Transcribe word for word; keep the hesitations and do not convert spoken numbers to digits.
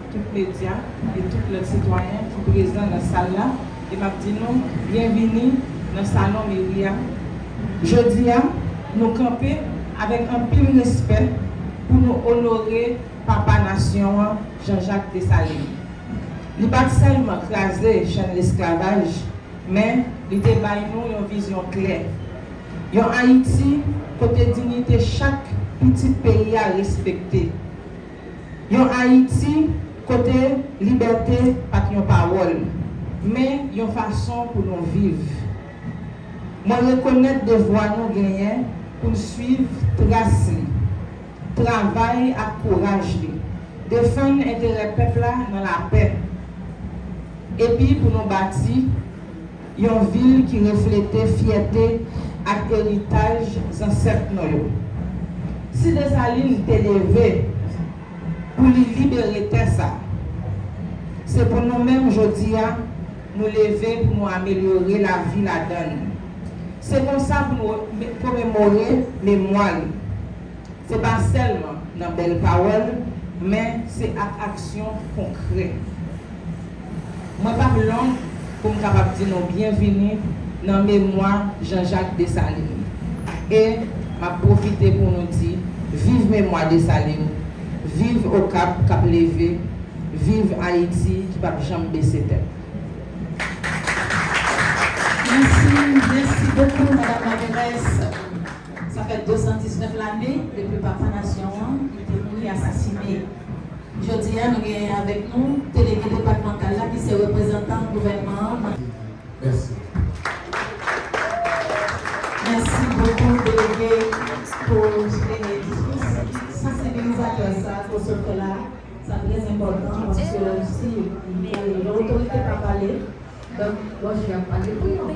tout medya e tout lòt sitwayen ki prezan nan sal la, e m ap di nou byenvini nan salon meri a. Jodi a, nou kanpe avèk anpil respè pou nou onore papa nasyon an, Jean-Jacques Dessalines. Li pa t sèlman kraze chenn lesklavaj, men li te bay nou yon vizyon klè. Yon Ayiti kote diyite chak pitit peyi a respekte. Yon Ayiti kote libète pa t yon pawòl, men yon fason pou nou viv. Mwen rekonèt devwa nou genyen pou n swiv tras li, travay ak kouraj li, defann enterè pèp la nan lapè, epi pou nou bati yon vil ki reflete fyète ak eritaj zansèt nou yo. Si Desalin te leve pou li libere tè sa, se pou nou menm jodi a, nou leve pou nou amelyore lavi ladan l. Se konsa pou nou me-, komemore memwa li. Se pa sèlman nan bèl pawòl, men se ak aksyon konkrè. Mwen p ap long pou m kapab di nou byenvini nan memwa Jean-Jacques Dessalines. E m ap pwofite pou nou di, viv memwa Desalin, viv Okap k ap leve, viv Ayiti ki p ap janm bese tèt. Mèsi, mèsi bokou, Madam Laverès. Sa fè de san diznèf lane depi papa nasyon an, li te mouri asasine. Jodi a, nou genyen avèk nou delege depatmantal la ki se reprezantan gouvènman an. Mèsi. Mèsi bokou, delege, pou, e, diskou sansibilizatè sa ke w sot fè la. Sa trè enpòtan paske si lè otorite pa pale, donk, w ap pale pou yo.